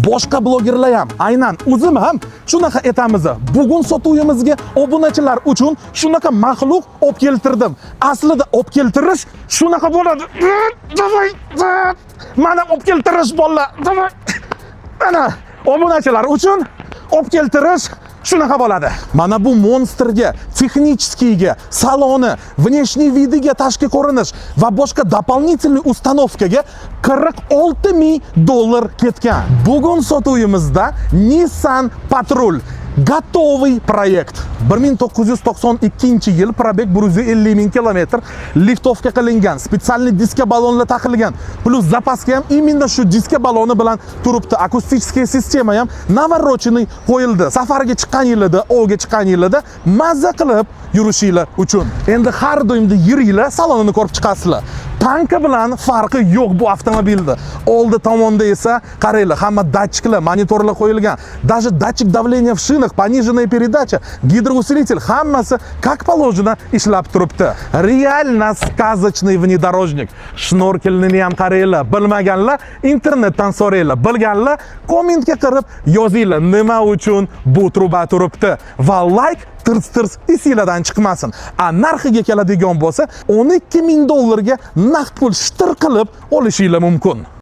Boshqa blogerlar ham, aynan o'zim ham shunaqa aytamiz. Bugun sotuvimizga obunachilar uchun shunaqa maxluq olib keltirdim. Aslida olib keltirish shunaqa bo'ladi. Давай. Mana olib keltirish, bolalar. Давай. Mana obunachilar uchun olib keltirish shunaqa bo'ladi. Mana bu monstrga, технический ga, saloni, внешний вид iga, tashqi ko'rinish va boshqa дополнительный установка ga 46 ming dollar ketgan. Bugun sotuvimizda Nissan Patrol, готовый проект. 1992-yil, пробег 150 ming kilometr, лифтовка qilingan, специальный diska ballonlar taqilgan, плюс запаска ham именно shu diska balloni bilan turibdi. Акустическая система ham навороченный qo'yildi. Safarga chiqqan yilida, ovga chiqqan yilida mazza qilib yurishinglar uchun. Endi har doimda yuringlar, salonini ko'rib chiqasizlar. Tanka bilan farqi yo'q bu avtomobilda. Oldi tomonda esa qaranglar, hamma datchiklar, monitorlar qo'yilgan. Даже датчик давления в шинах, пониженная передача, гидроусилитель, hammasi как положено ishlab turibdi. Реально сказочный внедорожник. Shnorkelini ham qaranglar. Bilmaganlar internetdan so'ranglar. Bilganlar kommentga kirib yozinglar, nima uchun bu truba turibdi va like tirs tirs esinglardan chiqmasin. A narxiga keladigan bo'lsa, 12 ming dollarga naqd pul shtir qilib olishinglar mumkin.